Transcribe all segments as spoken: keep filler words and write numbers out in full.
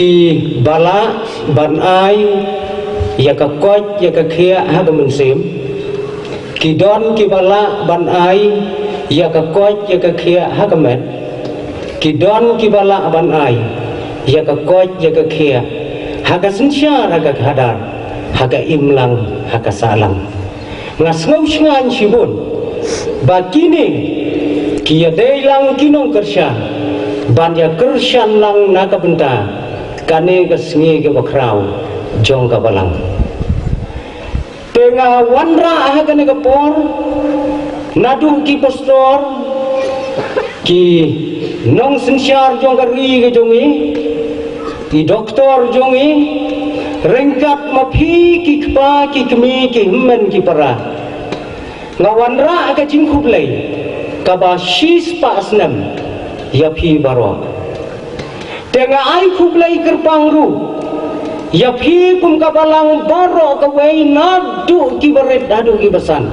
Kiba lah ban ai ïa ka koit ïa ka khiah ha ka mynsiem, ki don kiba lah ban ai ïa ka koit ïa ka khiah ha ka met, ki don kiba lah ban ai ïa ka koit ïa ka khiah ha ka synshar, ha ka khadar, ha ka imlang, ha ka sahlang. Nga sngew shngaiñ shibun ba kine ki ïadei lang ki nongkyrshan ban ïakyrshan lang na ka bynta kane ka sngi kaba khraw jong ka balang. Te nga wanrah ha kane ka por naduh ki pastor, ki nongsynshar jong ka ri ka jong i, ki doktor jong i, ryngkat ma phi ki kpa ki kmie ki hynmen ki para. Nga wanrah ka jingkhublei kaba shispah snem ïa phi baroh. Te nga ai khublei kyrpang ruh ïa phi kum ka balang baroh kawei, naduh kiba rit haduh kiba san,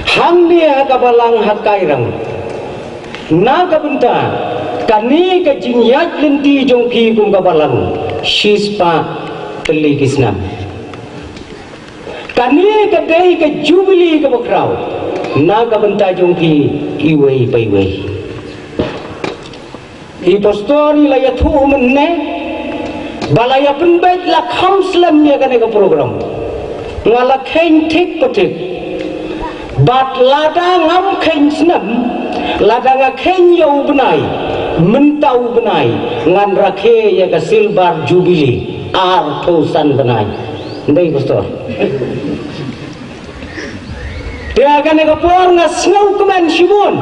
hangne ha ka balang ha Kairang, na ka bynta kane ka jingïaid lynti jong phi kum ka balang shispah tylli ki snem. Kane ka dei ka jubili kaba khraw na ka bynta jong phi iwei pa iwei. I pastor i la ïathuh mynne ba la ïa pynbeit la kham slem ïa kane ka program. Nga la kheiñ thik pa thik. Bad lada ngam kheiñ snem, lada nga kheiñ ïa u bnai, mynta u bnai ngan rakhe ïa ka silver jubilee arphew san bnai. Ndei pastor. Te ha kane ka por nga sngewkmen shibun.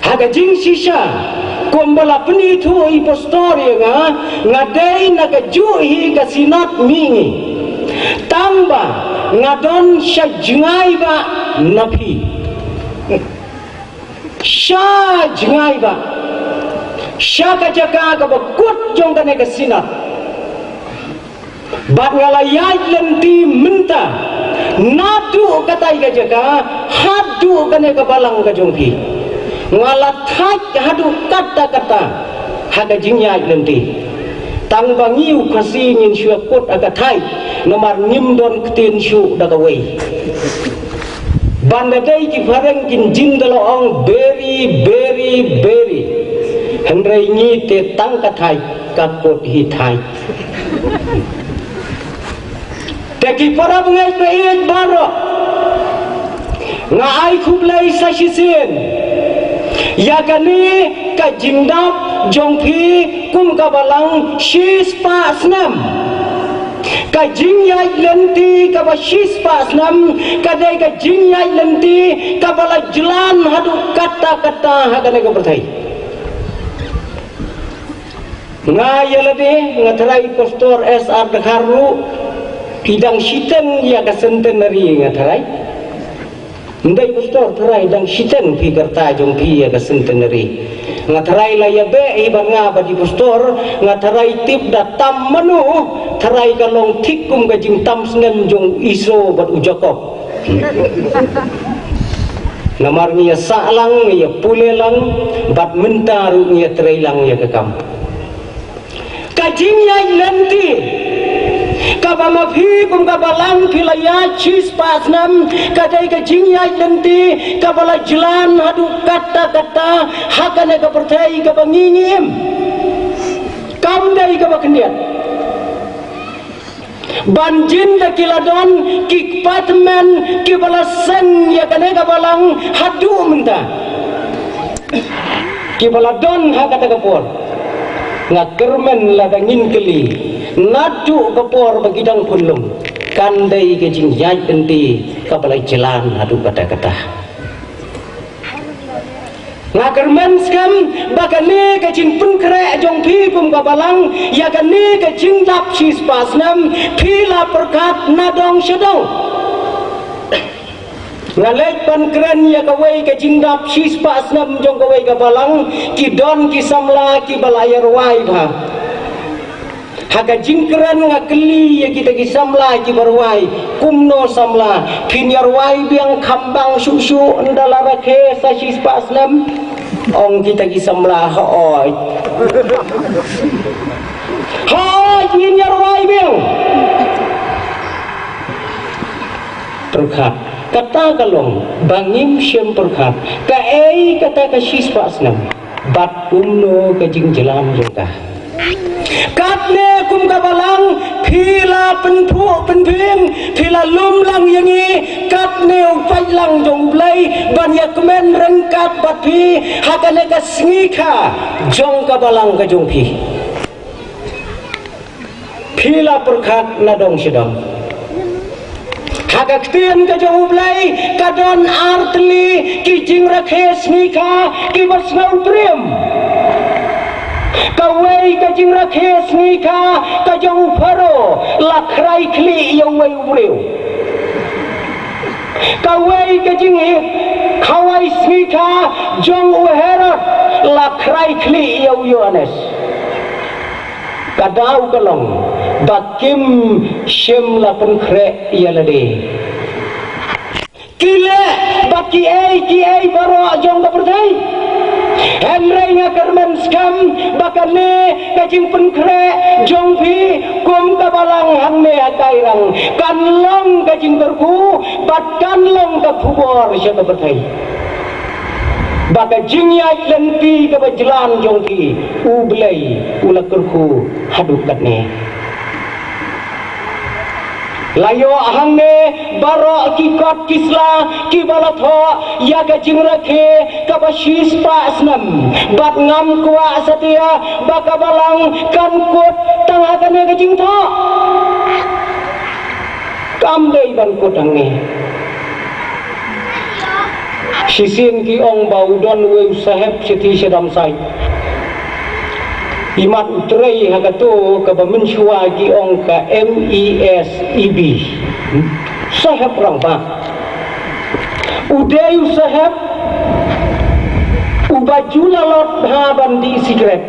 Ha ka jingshisha, kumba la pynithuh i pastor ïa nga, nga dei na kajuh hi ka Synod mihngi. Tangba nga don sha jngai ba na phi. Sha jngai ba. Sha ka jaka kaba kut jong kane ka Synod. Bad nga la ïaid lynti mynta naduh katai ka jaka haduh kane ka balang ka jong phi. Nga la thait haduh katta katta ha ka jingïaid lynti. Tang ba ngi u Khasi ngin shu ïakut ha ka thait namar ngim don ktien shuh da kawei. Ban da dei ki phareng kin jin da la ong beri beri beri. Hynrei ngi te tang ka thait ka kut hi thait. Te ki para bangeit ba ïeit baroh, nga ai khublei sa shisien ïa kane ka jingdap jong phi kum ka balang shispah snem. Ka jingïaid lynti kaba shispah snem ka dei ka jingïaid lynti kaba la jlan haduh katta katta ha kane ka pyrthei. Nga ïa lade nga tharai Pastor S R Dkhar ruh i dang shiteng ïa ka centenary, nga tharai. Ndei Pastor, tharai dang shiteng phi ka rta jong phi ïa ka centenary. Nga tharai la ïa beh hi bad nga bad i Pastor, nga tharai tip da tam mano, tharai ka long thik kum ka jingtam snem jong Esau bad u Jakob. Namar ngi ïa sah lang, ngi ïa pule lang, bad mynta ruh ngi ïa trei lang ïa ka kam. Ka jingïaid lynti kaba ma phi kum ka balang phi la ïaid shispah snem, ka dei ka jingïaid lynti kaba la jlan haduh katta katta ha kane ka pyrthei kaba ngi ngi im. Kam dei kaba khyndiat. Ban jin da ki la don ki kpa tymmen kiba la seng ïa kane ka balang haduh mynta. Kiba la don ha kata ka por. Nga kyrmen lada ngin kylli naduh ka por ba ki dang pynlong, kan dei ka jingïaid lynti kaba la jlan haduh katta katta. Nga kyrmen skhem ba kane ka jingpynkhreh jong phi kum ka balang ïa kane ka jingdap shispah snem phi la pyrkhat na dong sha dong. Nga leit ban kren ïa kawei ka jingdap shispah snem jong kawei ka balang, ki don ki samla kiba la ïa rwai bha. Ha ka jingkren nga kylli ïa kita ki samla kiba rwai, kumno samla, phin ïa rwai biang khambang shuh shuh ynda la rakhe sa shispah snem? Ong kita ki samla, hooid. Hooid, ngin ïa rwai biang. Pyrkhat. Kata ka long ba ngim shym pyrkhat kaei kata ka shispah snem bad kumno ka jingjlan jong ka. Katne kum ka balang, phi la pynphuh pynphieng, phi la lum lang ïa ngi. Katne u paidlang jong U Blei ban ïa kmen ryngkat bad phi ha kane ka sngi kha jong ka balang ka jong phi. Phi la pyrkhat na dong sha dong. Ha ka ktien ka jong U Blei ka don ar tylli ki jingrakhe sngi kha kiba sngewtriem. Kawei ka jingrakhe sngi kha ka jong u Pharaoh la khrai khlieh ïa uwei u briew. Kawei ka jingkhawai sngi kha jong u Herod la khrai khlieh ïa u Ïohannes. Ka daw ka long ba kim shym la pynkhreh ïa lade. Ki leh bad kiei kiei baroh jong ka pyrthei. Hynrei nga kyrmen skhem ba kane ka jingpynkhreh jong phi kum ka balang hangne ha Kairang kan long ka jingkyrkhu bad kan long ka khubor sha ka pyrthei ba ka jingïaid lynti kaba jlan jong phi U Blei u la kyrkhu haduh katne. La ïoh hangne baroh ki kot ki sla kiba la thoh ïa ka jingrakhe kaba shispah snem bad ngam kwah satia ba ka balang kan kut tang ha kane ka jingthoh. Kam dei ban kut hangne. Shisien ki ong ba u don uwei u sahep shithi sha Damsait. Imat u trei ha kato kaba mynshuwa ki ong ka M E S E B. Sahep rangbah. U dei u sahep uba ju la lot bha ban dih sikret.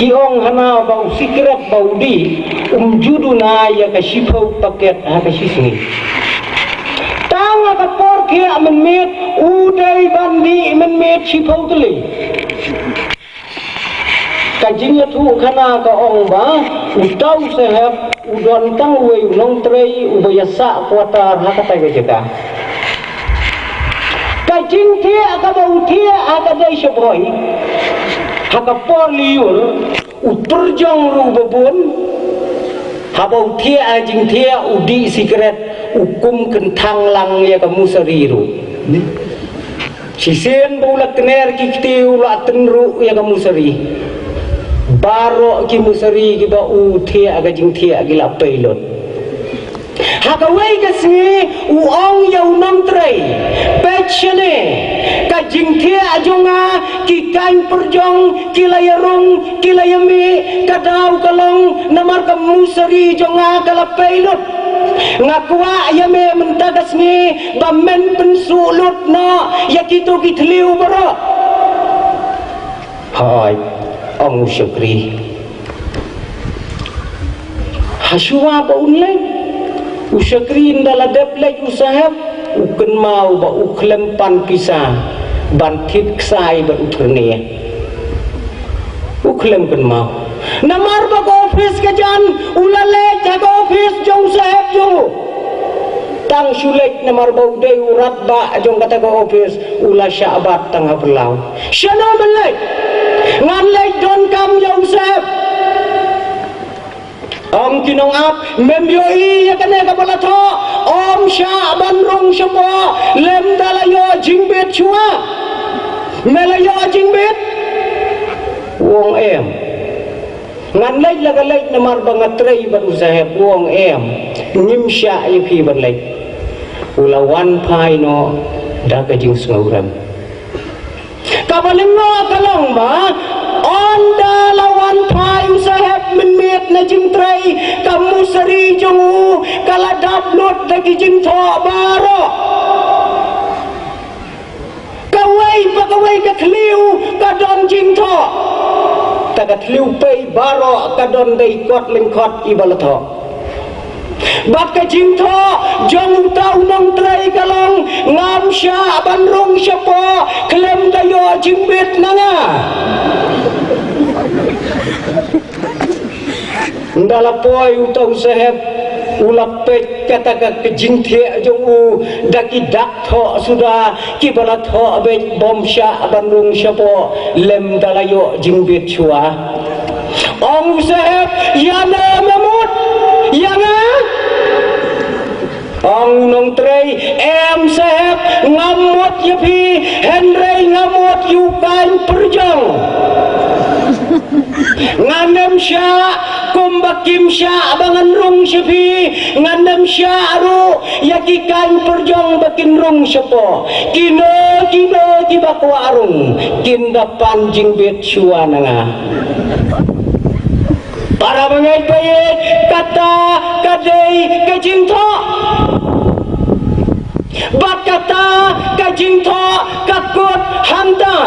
Ki ong hana ba u sikret ba u dih um ju duna ïa ka shiphew paket ha ka shisngi. Tang ha ka por khiah mynmiet u dei ban dih mynmiet shiphew tylli. Ka jingïathuh khana ka ong ba uta u sahep u don tang uwei u nongtrei uba ïa sah quarter ha kata ka jaka. Ka jingthiah kaba u thiah ha ka dei sha Bhoi ha ka por lyiur, u pyrjong ruh ba bun. Haba u thiah ha jingthiah u dih sikret, u kum kynthang lang ïa ka musari ruh. Shisien ba u la kner ki kti u la tynruh ïa ka musari. Baroh ki musari kiba u thiah ha ka jingthiah ki la pei lut. Ha kawei ka sngi u ong ïa u nongtrei, peit shane, ka jingthiah jong nga ki kaiñ pyrjong ki la ïarung ki la ïamih, ka daw ka long namar ka musari jong nga ka la pei lut. Nga kwah ïa me mynta ka sngi ba men pynsuh lut noh ïa kito ki thliew baroh. Hooid, ong u shakri. Hashuwa ba un leit, u shakri ynda la dep leit u sahep, u kynmaw ba u khlem pan pisa ban thied ksai bad u thyrne. U khlem kynmaw. Namar ba ka ophis ka jan, u la leit ha ka ophis jong u sahep jong u. Tang shu leit namar ba u dei u radbah jong kata ka ophis, u la shah bat tang ha phyllaw. Shano men leit? Ngan leit donkam ïa u sahep. Ong ki nongap, mem ïohi ïa kane kaba la thoh, ym shah ban rung shapoh lymda la ïoh jingbit shuwa. Me la ïoh jingbit? U ong em. Ngan leit la ka leit namar ba nga trei bad u sahep. U ong em. Ngim shah ïa phi ban leit. U la wan phai noh da ka jingsngewrem. Kaba lyngngoh ka long ba ynda la wan phai u sahep mynmiet na jingtrei, ka musari jong u ka la dap lut da ki jingthoh baroh. Kawei pa kawei ka thliew ka don jingthoh. Ta ka thliew pei baroh ka don da i kot lyngkot iba la thoh. Bad ka jingthoh jong uta u nongtrei ka long, ngam shah ban rung shapoh khlem da ïoh jingbit na nga. Ynda la poi uta u sahep, u la peit kata ka jingthiah jong u da ki dak thoh suda, kiba la thoh beit bym shah ban rung shapoh lymda la ïoh jingbit shuwa. Ong u sahep, ïa ne me mut? Ïa nga? Ong u nongtrei, em sahep, ngam mut ïa phi, hynrei nga mut ïa u kaiñ pyrjong. Ngan ym shah kumba kim shah ba ngan rung sha phi, ngan ym shah ruh ïa ki kaiñ pyrjong ba kin rung shapoh. Kino kino kiba kwah rung kin da pan jingbit shuwa na nga. Para bangeit baieit, kata ka dei ka jingthoh. Bad kata ka jingthoh ka kut hangta.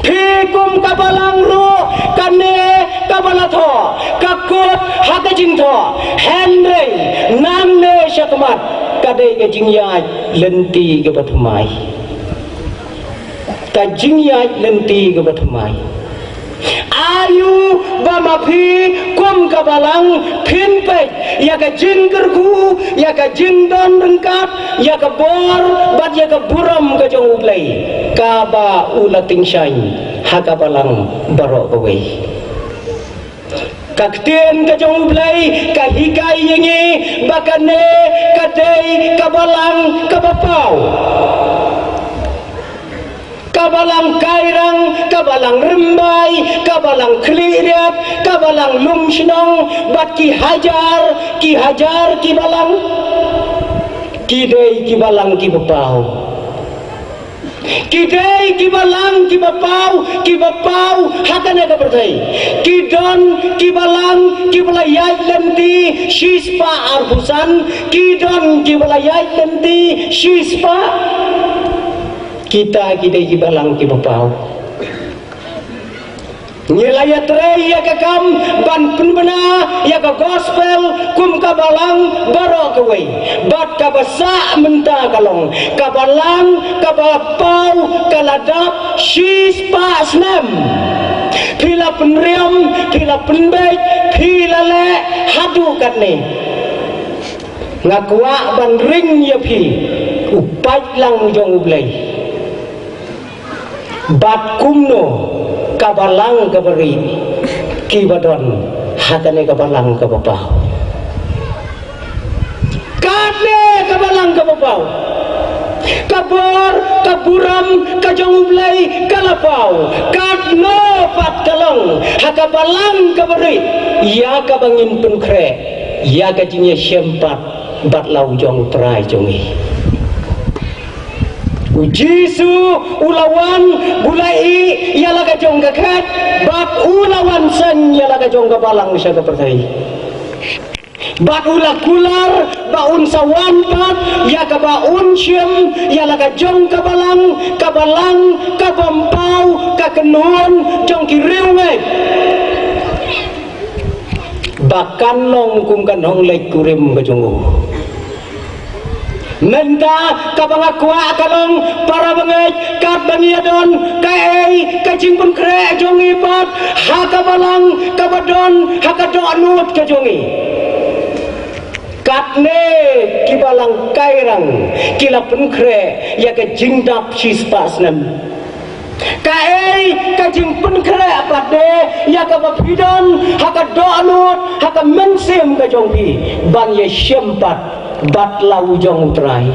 Phi kum ka balang ruh, kane kaba la thoh ka kut ha ka jingthoh. Hynrei nangne shakhmat ka dei ka jingïaid lynti kaba thymmai. Ka jingïaid lynti kaba thymmai. Aïu ba ma phi kum ka balang phin peit ïa ka jingkyrkhu, ïa ka jingdon ryngkat, ïa ka bor bad ïa ka burom ka jong U Blei kaba u la tyngshaiñ ha ka balang baroh kawei. Ka ktien ka jong U Blei ka hikai ïa ngi ba kane ka dei ka balang kaba paw. Ka balang kairang, ka balang rymbai, ka balang khlieh riat, ka balang lum shnong, bad ki hajar, ki hajar ki balang. Ki dei ki balang kiba paw. Ki dei ki balang kiba paw, kiba paw ha kane ka pyrthei. Ki don ki balang kiba la ïaid lynti shispah arphew san, ki don kiba la ïaid lynti shispah. Kita ki dei ki balang kiba paw. Ngi la ïatrei ïa ka kam ban pynbna ïa ka gospel kum ka balang baroh kawei. Bad kaba sah mynta ka long ka balang kaba paw ka la dap shispah snem. Phi la pynriam, phi la pynbeit, phi la leh haduh katne. Nga kwah ban ring ïa phi u paidlang jong U Blei. Bad kumno ka balang kaba rieh kiba don ha kane ka balang kaba paw. Kane ka balang kaba paw. Ka bor, ka burom ka jong U Blei ka la paw. Katno pat ka long ha ka balang kaba rieh ïa kaba ngin pynkhreh ïa ka jingïashem pat bad la u jong U Trai jong ngi. U Jisu u la wan, u la ïeh ïa la ka jong ka khet, bad u la wan seng ïa la ka jong ka balang sha ka pyrthei. Bad u la kular ba un sa wan pat ïa kaba un shim ïa la ka jong ka balang, ka balang kabym paw, ka kynhun jong ki riewngeit. Ba kan long kum ka nongleit kurim ka jong u. Mynta kaba nga kwah ka long para bangeit, katba ngi ïadon, kaei ka jingpynkhreh jong ngi pat ha ka balang kaba don ha ka dohnud ka jong ngi. Katne ki balang kairang ki la pynkhreh ïa ka jingdap shispah snem. Kaei ka jingpynkhreh pat de ïa kaba phi don ha ka dohnud, ha ka mynsiem ka jong phi ban ïashem pat bad la u jong U Trai.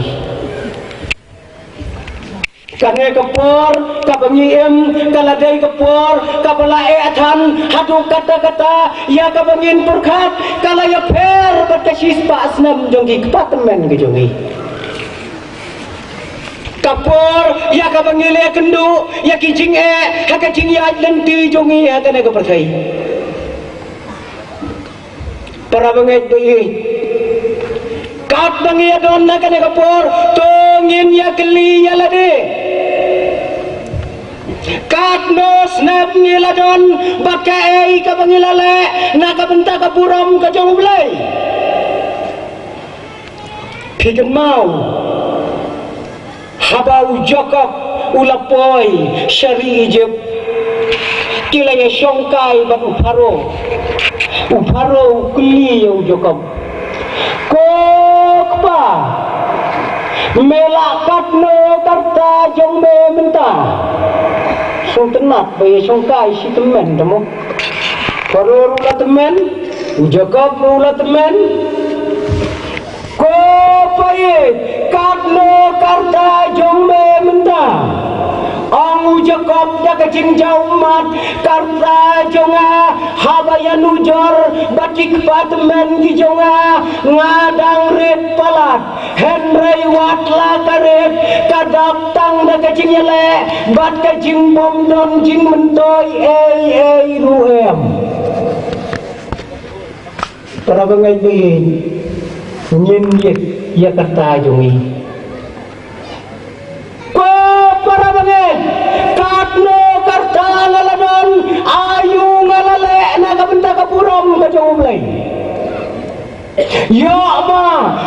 Kane ka por kaba ngi im ka la dei ka por kaba la eh than haduh katta katta, ïa kaba ngin pyrkhat ka la ïapher bad ka shispah snem jong ki kpa tymmen ka jong ngi. Ka por ïa kaba ngi leh kynduh ïa ki jingeh ha ka jingïaid lynti jong ngi ha kane ka pyrthei. Para bangeit baieit, katba ngi ïadon ha kane ka por, to ngin ïakylli ïa lade. Katno snem ngi la don bad kaei kaba ngi la leh na ka bynta ka burom ka jong U Blei? Phi kynmaw, haba u Jakob u la poi sha ri Ijipt, ki la ïa shongkai bad u Pharaoh. U Pharaoh u kylli ïa u Jakob, "Ko kpa, me lah katno ka rta jong me mynta?" Sngewtynnat ba ïa shongkai shi tymmen te mo. Pharaoh ruh la tymmen, u Jakob ruh la tymmen. "Ko pa ïeit, katno ka rta jong me mynta?" Ong u Jakob da ka jingjaw ummat, "Ka rta jong nga, haba ïa nujor bad ki kpa tymmen ki jong nga, nga dang rit palat. Hynrei wat la ka rit, ka dap tang da ka jingïaleh bad ka jingbym don jingmyntoi ei ei ruh em." Para bangeit, ngin ïa, ïa ka rta jong ngi. Ko para bangeit, katno ka rta nga la don, aïu nga la leh na ka bynta ka burom ka jong U Blei? Ïoh ma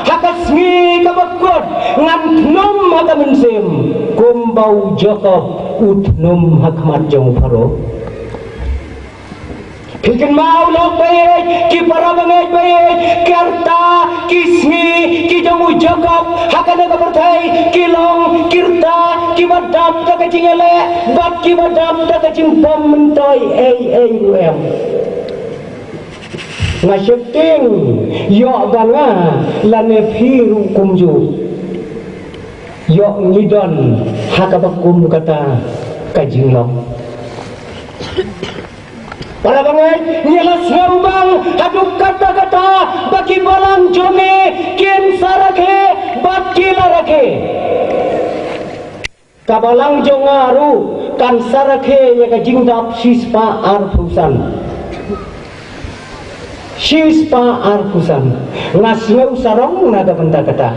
ha ka sngi kaba kut ngan thnum ha ka mynsiem, kumba u Jakob u thnum ha khmat jong u Pharaoh. Phi kynmaw lok ba ïeit, ki para bangeit ba ïeit, ki rta, ki sngi ki jong u Jakob ha kane ka pyrthei ki long ki rta kiba dap da ka jingïaleh bad kiba dap da ka jingbym myntoi ei ei ruh em. Nga sheptieng, ïoh ba nga lane phi ruh kumjuh, ïoh ngi don ha kaba kum kata ka jinglong. Para bangeit, ngi la sngewbang haduh katta katta ba ki balang jong ngi kin sa rakhe bad ki la rakhe. Ka balang jong nga ruh kan sa rakhe ïa ka jingdap shispah arphew san. Shispah arphew san. Nga sngew sarong na ka bynta kata.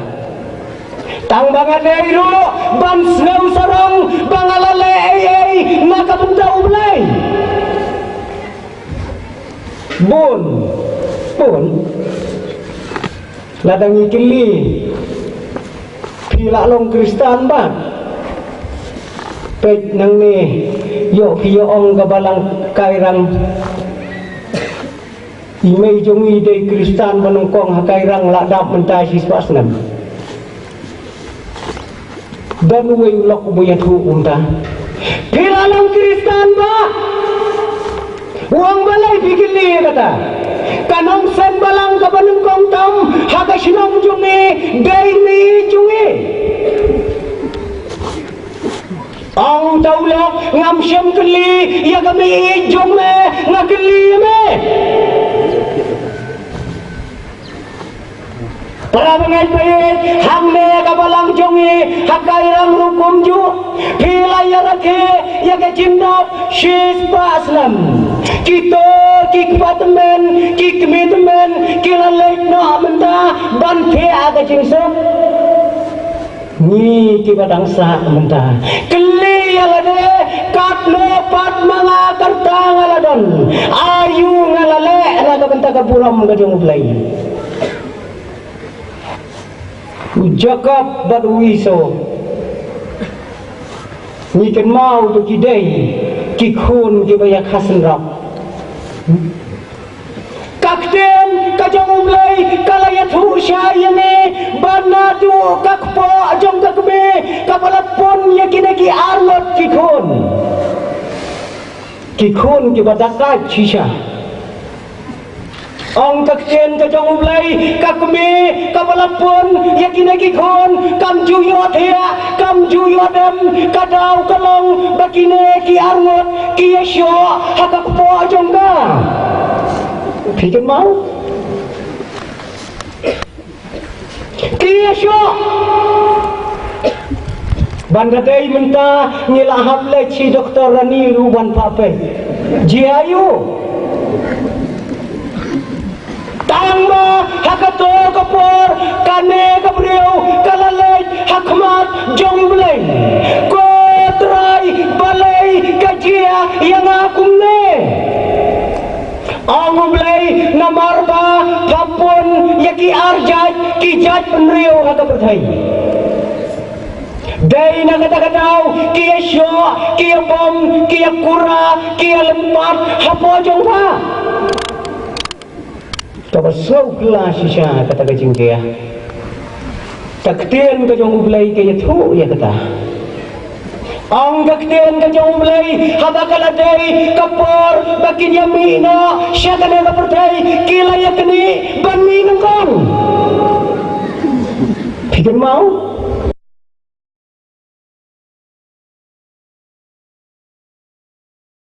Tang ba nga dei ruh ban sngew sarong ba nga la leh ei ei na ka bynta U Blei. Bun, bun. Lada ngi kylli, phi la long Khristan ba? Peit nangne, ïoh phi ïoh ong ka balang Kairang. I mei jong i dei Khristan ba nyngkong ha Kairang, la dap mynta shispah snem. Don uwei u lok uba ïathuh kumta. Phi la long Khristan ba? U ong balei phi kylli kata? Ka nongseng balang kaba nyngkong tam ha ka shnong jong ngi dei mei jong ngi. Ong uta u lok, ngam shym kylli ïa ka mei jong me, nga kylli ïa me. Para bangeit ba ïeit, hangne ka balang jong ngi ha Kairang ruh kumjuh. Phi la ïa rakhe ïa ka jingdap shispah snem. Kito ki kpa tymmen, ki kmie tymmen ki la leit noh mynta ban thiah ka jingsuk. Ngi kiba dang sah mynta, kylli ïa lade, katno pat ma nga ka rta nga la don, aïu nga la leh na ka bynta ka burom ka jong U Blei. U Jakob bad u Esau, ngi kynmaw ba ki dei ki khun kiba ïa kha synrap. Ka ktien ka jong U Blei ka la ïathuh shai ïa ngi ba naduh ka kpoh jong ka kmie kaba la pun ïa kine ki arngut ki khun, ki khun kiba da kait shisha. Ong ka ktien ka jong U Blei, ka kmie kaba la pun ïa kine ki khun kam ju ïoh thiah, kam ju ïoh dem, ka daw ka long ba kine ki arngut ki ïashoh ha ka kpoh jong ka. Phi kynmaw? Ki ïashoh. Ban da dei mynta ngi la hap leit sha doktor rani ruh ban pha peit. Jia aiu? Tang ba ha kato ka por kane ka briew ka la leit ha khmat jong U Blei. Ko Trai, Balei ka jia ïa nga kumne? Ong U Blei, namar ba pha pun ïa ki arjait, ki jait bynriew ha ka pyrthei. Dei na kata ka daw ki ïa shoh, ki ïa bom, ki ïa kura, ki ïa lympat hapoh jong pha. Kaba sngewkylla shisha kata ka jingkyrpad. Ka ktien ka jong U Blei ka ïathuh ïa kata. Ong ka ktien ka jong U Blei, haba ka la dei ka por ba kin ïa mih noh sha kane ka pyrthei, ki la ïa knieh ban mih nyngkong. Phi kynmaw?